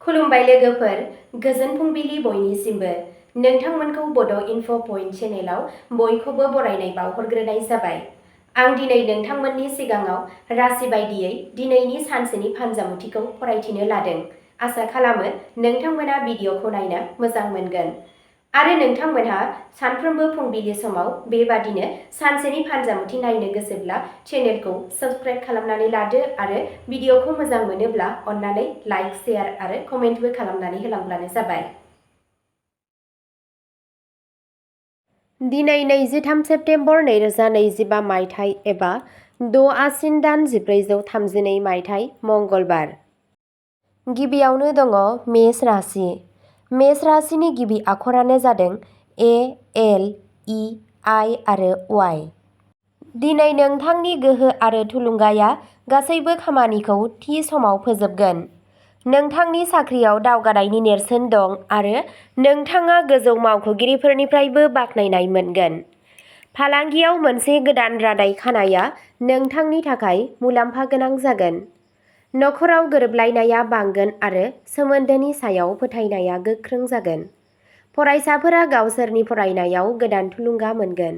खुलुमबाय लोगोफोर, गोजोन फुंबिलि बयनिसिमबो। नोंथांमोनखौ बड' इनफ' पइन्ट चेनेलाव बयखौबो बरायनाय बावहरग्रोनाय जाबाय। आं दिनै नोंथांमोननि सिगाङाव राशि बायदियै दिनैनि सानसेनि फानजामुथिखौ फरायथिनो लादों। आसा खालामो नोंथांमोना भिडिअ'खौ नायनो मोजां मोनगोन आरो नोंथांमोनहा सानफ्रोमबो फुंबिलि समाव बेबादिनो सानसेनि फानजामुथि नायनो गोसोब्ला चेनेलखौ साबस्क्राइब खालामनानै लादो आरो भिडिअ'खौ मोजां मोनोब्ला अन्नानै लाइक, शेयार आरो कमेन्टबो खालामनानै होलांब्लानो जाबाय। दिनै 23 सेप्तेम्बर 2025 मायथाइ एबा 6 आसिन दान 1432 मायथाइ मंगलबार। गिबियावनो दङ मेष राशि। मेष राशिनि गिबि आखरानो जादों ए, एल, इ, आइ आरो वाइ। दिनै नोंथांनि गोहो आरो थुलुंगाया गासैबो खामानिखौ थि समाव फोजोबगोन। नोंथांनि साख्रियाव दावगानायनि नेरसोन दं आरो नोंथाङा गोजौ मावख'गिरिफोरनिफ्रायबो बाख्नायनाय मोनगोन। फालांगियाव मोनसे गोदान रादाय खानाया नोंथांनि थाखाय मुलाम्फा गोनां जागोन। नखराव गोरोबलायनाया बांगोन आरो सोमोन्दोनि सायाव फोथायनाया गोख्रों जागोन। फरायसाफोरा गावसोरनि फरायनायाव गोदान थुलुंगा मोनगोन।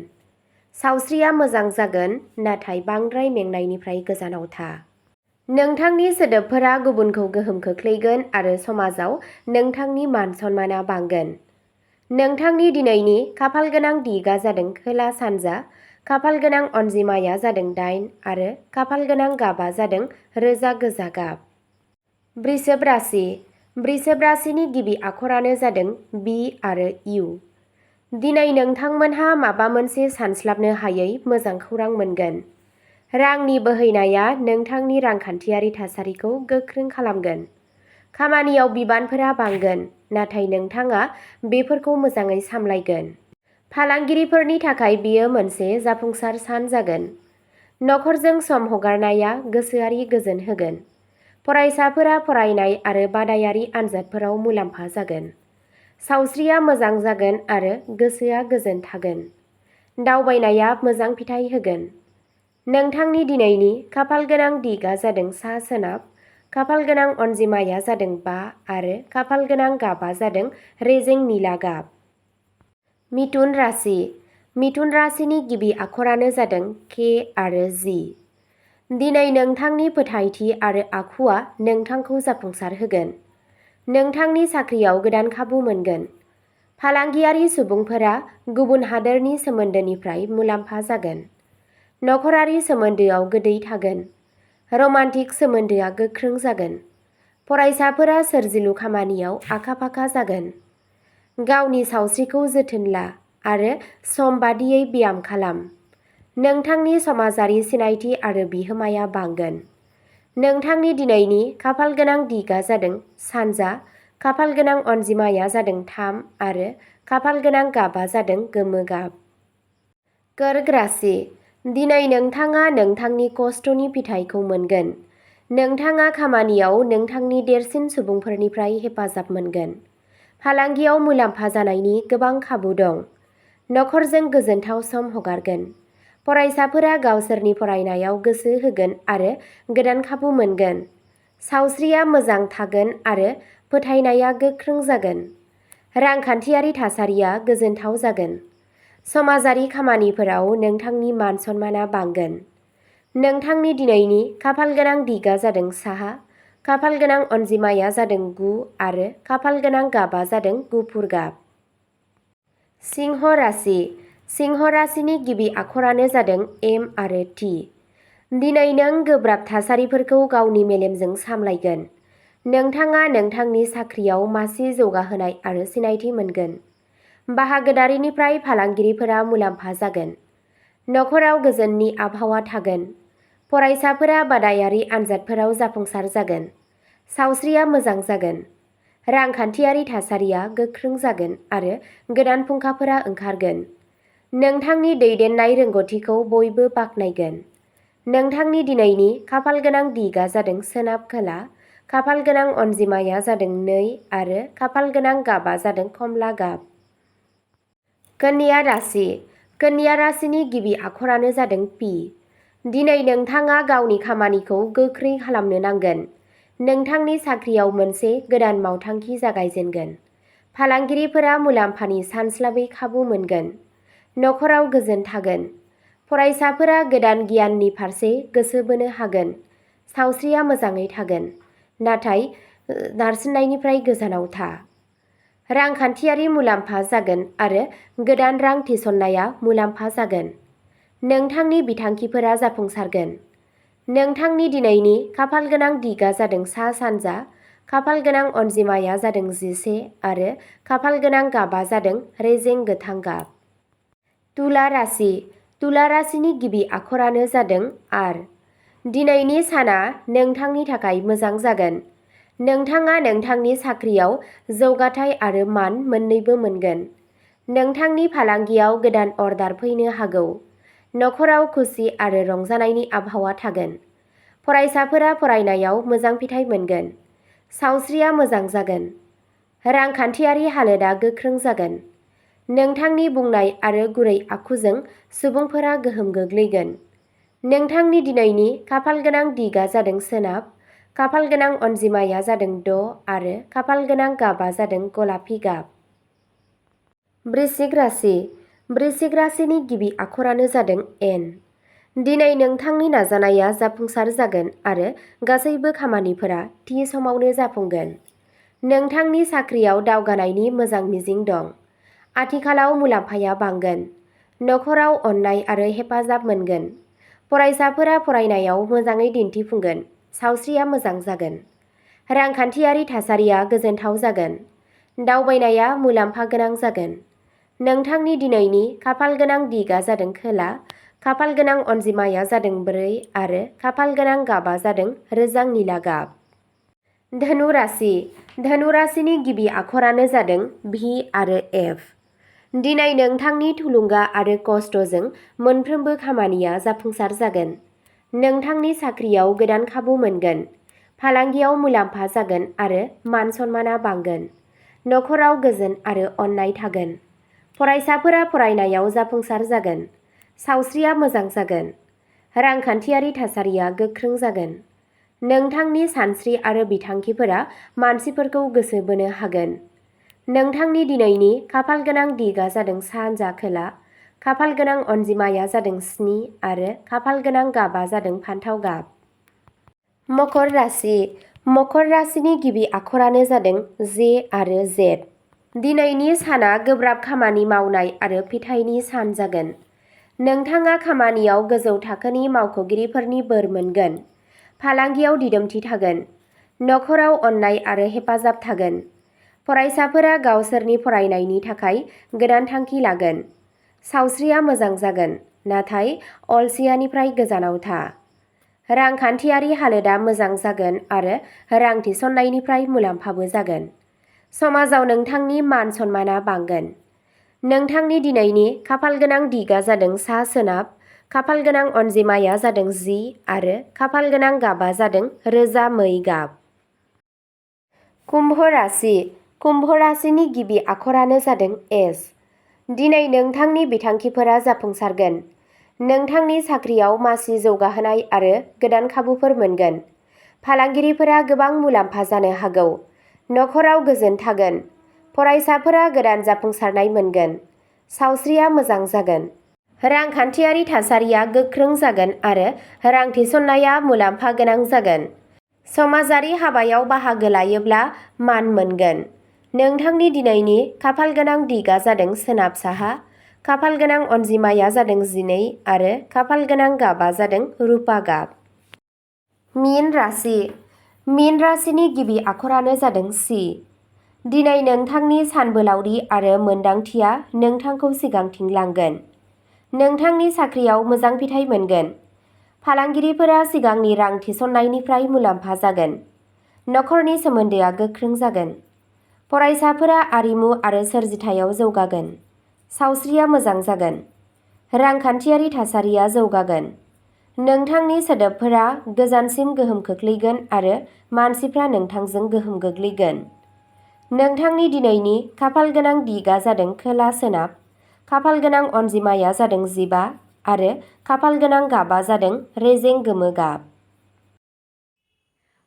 सावस्रिया मोजां जागोन, नाथाय बांद्राय मेंनायनिफ्राय गोजानाव था। नोंथांनि सोदोबफोरा गुबुनखौ गोहोम खोख्लैगोन आरो समाजाव नोंथांनि मान-सन्माना बांगोन। नोंथांनि दिनैनि खाफालगोनां दिगआ जादों खोला-सानजा, खाफालगोनां अनजिमाया जादों 8 आरो खाफालगोनां गाबआ जादों रोजा गोजा गाब। वृषभ राशि। वृषभ राशिनि गिबि आखरानो जादों बि आरो इउ। दिनै नोंथांमोनहा माबा मोनसे सानस्लाबनो हायै मोजां खौरां मोनगोन। रांनि बोहैनाया नोंथांनि रांखान्थियारि थासारिखौ गोख्रों खालामगोन। खामानियाव बिबानफोरा बांगोन, नाथाय नोंथाङा बेफोरखौ मोजाङै सामलायगोन। फालांगिरिफोरनि थाखाय बेयो मोनसे जाफुंसार सान जागोन। नखरजों सम हगारनाया गोसोआरि गोजोन होगोन। फरायसाफोरा फरायनाय आरो बादायारि आनजादफोराव मुलाम्फा जागोन। सावस्रिया मोजां जागोन आरो गोसोआ गोजोन थागोन। दावबायनाया मोजां फिथाय होगोन। नोंथांनि दिनैनि खाफालगोनां दिगआ जादों सा-सोनाब, खाफालगोनां अनजिमाया जादों 5 आरो खाफालगोनां गाबआ जादों रेजें निला गाब। मिथुन राशि। मिथुन राशिनि गिबि आखरानो जादों के आरो जि। दिनै नोंथांनि फोथायथि आरो आखुआ नोंथांखौ जाफुंसार होगोन। नोंथांनि साख्रियाव गोदान खाबु मोनगोन। फालांगियारि सुबुंफोरा गुबुन हादोरनि सोमोन्दोनिफ्राय मुलाम्फा जागोन। नखरारि सोमोन्दोआव गोदै थागोन। रमान्टिक सोमोन्दोआ गोख्रों जागोन। फरायसाफोरा सोरजिलु खामानियाव आखा-फाखा जागोन। गावनि सावस्रिखौ जोथोन ला आरो सम बादियै ब्याम खालाम। नोंथांनि समाजारि सिनायथि आरो बिहोमाया बांगोन। नोंथांनि दिनैनि खाफालगोनां दिगआ जादों सानजा, खाफालगोनां अनजिमाया जादों 3 आरो खाफालगोनां गाबआ जादों गोमो गाब। कर्क राशि। दिनै नोंथाङा नोंथांनि खस्थ'नि फिथायखौ मोनगोन। नोंथाङा खामानियाव नोंथांनि देरसिन सुबुंफोरनिफ्राय हेफाजाब मोनगोन। फालांगियाव मुलाम्फा जानायनि गोबां खाबु दं। नखरजों गोजोनथाव सम हगारगोन। फरायसाफोरा गावसोरनि फरायनायाव गोसो होगोन आरो गोदान खाबु मोनगोन। सावस्रिया मोजां थागोन आरो फोथायनाया गोख्रों जागोन। रांखान्थियारि थासारिया गोजोनथाव जागोन। समाजारि खामानिफोराव नोंथांनि मान-सन्माना बांगोन। नोंथांनि दिनैनि खाफालगोनां दिगआ जादों साहा, खाफालगोनां अनजिमाया जादों 9 आरो खाफालगोनां गाबआ जादों गुफुर गाब। सिंह राशि। सिंह राशिनि गिबि आखरानो जादों एम आरो टि। दिनै नों गोब्राब थासारिफोरखौ गावनि मेलेमजों सामलायगोन। नोंथाङा नोंथांनि साख्रियाव मासि जौगाहोनाय आरो सिनायथि मोनगोन। बाहागोदारिनिफ्राय फालांगिरिफोरा मुलाम्फा जागोन। नखराव गोजोननि आबहावा थागोन। फरायसाफोरा बादायारि आनजादफोराव जाफुंसार जागोन। सावस्रिया मोजां जागोन। रांखान्थियारि थासारिया गोख्रों जागोन आरो गोदान फुंखाफोरा ओंखारगोन। नोंथांनि दैदेननाय रोंग'थिखौ बयबो बाख्नायगोन। नोंथांनि दिनैनि खाफालगोनां दिगआ जादों सोनाब-खोला, खाफालगोनां अनजिमाया जादों 2 आरो खाफालगोनां गाबआ जादों कमला गाब। कन्या राशि। कन्या राशिनि गिबि आखरानो जादों पि। दिनै नोंथाङा गावनि खामानिखौ गोख्रै खालामनो नांगोन। नोंथांनि साख्रियाव मोनसे गोदान मावथांखि जागायजेनगोन। फालांगिरिफोरा मुलाम्फानि सानस्लाबै खाबु मोनगोन। नखराव गोजोन थागोन। फरायसाफोरा गोदान गियाननि फारसे गोसो बोनो हागोन। सावस्रिया मोजाङै थागोन, नाथाय नारसिननायनिफ्राय गोजानाव था। रांखान्थियारि मुलाम्फा जागोन आरो गोदान रां थिसननाया मुलाम्फा जागोन। नोंथांनि बिथांखिफोरा जाफुंसारगोन। नोंथांनि दिनैनि खाफालगोनां दिगा जादों सा-सानजा, खाफालगोनां अनजिमाया जादों 11 आरो खाफालगोनां गाबा जादों रेजें गोथां गाब। तुला राशि। तुला राशिनि गिबि आखरानो जादों आर। दिनैनि साना नोंथांनि थाखाय मोजां जागोन। नोंथाङा नोंथांनि साख्रियाव जौगाथाय आरो मान मोन्नैबो मोनगोन। नोंथांनि फालांगियाव गोदान अर्डार फैनो हागौ। नखराव खुसि आरो रंजानायनि आबहावा थागोन। फरायसाफोरा फरायनायाव मोजां फिथाइ मोनगोन। सावस्रिया मोजां जागोन। रांखान्थियारि हालोदा गोख्रों जागोन। नोंथांनि बुंनाय आरो गुरै आखुजों सुबुंफोरा गोहोम गोग्लैगोन। नोंथांनि दिनैनि खाफालगोनां दिगा जादों सोनाब, खाफालगोनां अनजिमाया जादों 6 आरो खाफालगोनां गाबा जादों गलापि गाब। वृश्चिक राशि। वृश्चिक राशिनि गिबि आखरानो जादों एन। दिनै नोंथांनि नाजानाया जाफुंसार जागोन आरो गासैबो खामानिफोरा थि समावनो जाफुंगोन। नोंथांनि साख्रियाव दावगानायनि मोजां मिजिं दं। आथिखालाव मुलाम्फाया बांगोन। नखराव अननाय आरो हेफाजाब मोनगोन। फरायसाफोरा फरायनायाव मोजाङै दिन्थिफुंगोन। सावस्रिया मोजां जागोन। रांखान्थियारि थासारिया गोजोनथाव जागोन। दावबायनाया मुलाम्फा गोनां जागोन। नोंथांनि दिनैनि खाफालगोनां दिगा जादों खोला, खाफालगोनां अनजिमाया जादों 4 आरो खाफालगोनां गाबा जादों रोजां निला गाब। धनु राशि। धनु राशिनि गिबि आखरानो जादों भि आरो एफ। दिनै नोंथांनि थुलुंगा आरो खस्थ'जों मोनफ्रोमबो खामानिया जाफुंसार जागोन। नोंथांनि साख्रियाव गोदान खाबु मोनगोन। फालांगियाव मुलाम्फा जागोन आरो मान सन्माना बांगोन। नखराव गोजोन आरो अननाय थागोन। फरायसाफोरा फरायनायाव जाफुंसार जागोन। सावस्रिया मोजां जागोन। रांखान्थियारि थासारिया गोख्रों जागोन। नोंथांनि सानस्रि आरो बिथांखिफोरा मानसिफोरखौ गोसो बोनो हागोन। नोंथांनि दिनैनि खाफालगोनां दिगा जादों सानजा खोला, खाफालगोनां अनजिमाया जादों 7 आरो खाफालगोनां गाबा जादों फान्थाव गाब। मकर राशि। मकर राशिनि गिबि आखरानो जादों जे आरो जेड। दिनैनि साना गोब्राब खामानि मावनाय आरो फिथाइनि सान जागोन। नोंथाङा खामानियाव गोजौ थाखोनि मावख'गिरिफोरनि बोर मोनगोन। फालांगियाव दिदोमथि थागोन। नखराव अननाय आरो हेफाजाब थागोन। फरायसाफोरा गावसोरनि फरायनायनि थाखाय गोदान थांखि लागोन। सावस्रिया मोजां जागोन, नाथाय अलसियानिफ्राय गोजानाव था। रांखान्थियारि हालोदा मोजां जागोन आरो रां थिसननायनिफ्राय मुलाम्फाबो जागोन। समाजाव नोंथांनि मान सन्माना बांगोन। नोंथांनि दिनैनि खाफालगोनां दिगा जादों सा-सोनाब, खाफालगोनां अनजिमाया जादों 10 आरो खाफालगोनां गाबा जादों रोजा मै गाब। कुम्भ राशि। कुम्भ राशिनि गिबि आखरानो जादों एस। दिनै नोंथांनि बिथांखिफोरा जाफुंसारगोन। नोंथांनि साख्रियाव मासि जौगाहोनाय आरो गोदान खाबुफोर मोनगोन। फालांगिरिफोरा गोबां मुलाम्फा जानो हागौ। नखराव गोजोन थागोन। फरायसाफोरा गोदान जाफुंसारनाय मोनगोन। सावस्रिया मोजां जागोन। रांखान्थियारि थासारिया गोख्रों जागोन आरो रां थिसननाया मुलाम्फा गोनां जागोन। समाजारि हाबायाव बाहागो लायोब्ला मान मोनगोन। नोंथांनि दिनैनि खाफालगोनां दिगा जादों सोनाब साहा, खाफालगोनां अनजिमाया जादों 12 आरो खाफालगोनां गाबा जादों रुपा गाब। मीन राशि। मीन राशिनि गिबि आखरानो जादों सि। दिनै नोंथांनि सानबोलावरि आरो मोनदांथिया नोंथांखौ सिगांथिं लांगोन। नोंथांनि साख्रियाव मोजां फिथाइ मोनगोन। फालांगिरिफोरा सिगांनि रां थिसननायनिफ्राय मुलाम्फा जागोन। नखरनि सोमोन्दोआ गोख्रों जागोन। फरायसाफोरा आरिमु आरो सोरजिथायाव जौगागोन। सावस्रिया मोजां जागोन। रांखान्थियारि थासारिया जौगागोन। नोंथांनि सोदोबफोरा गोजानसिम गोहोम खोख्लैगोन आरो मानसिफ्रा नोंथांजों गोहोम गोग्लैगोन। नोंथांनि दिनैनि खाफालगोनां दिगा जादों खोला-सोनाब, खाफालगोनां अनजिमाया जादों 15 आरो खाफालगोनां गाबा जादों रेजें गोमो गाब।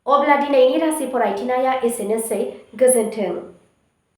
अब्ला दिनैनि राशि फरायथिनाया एसेनोसै। गोजोन्थों।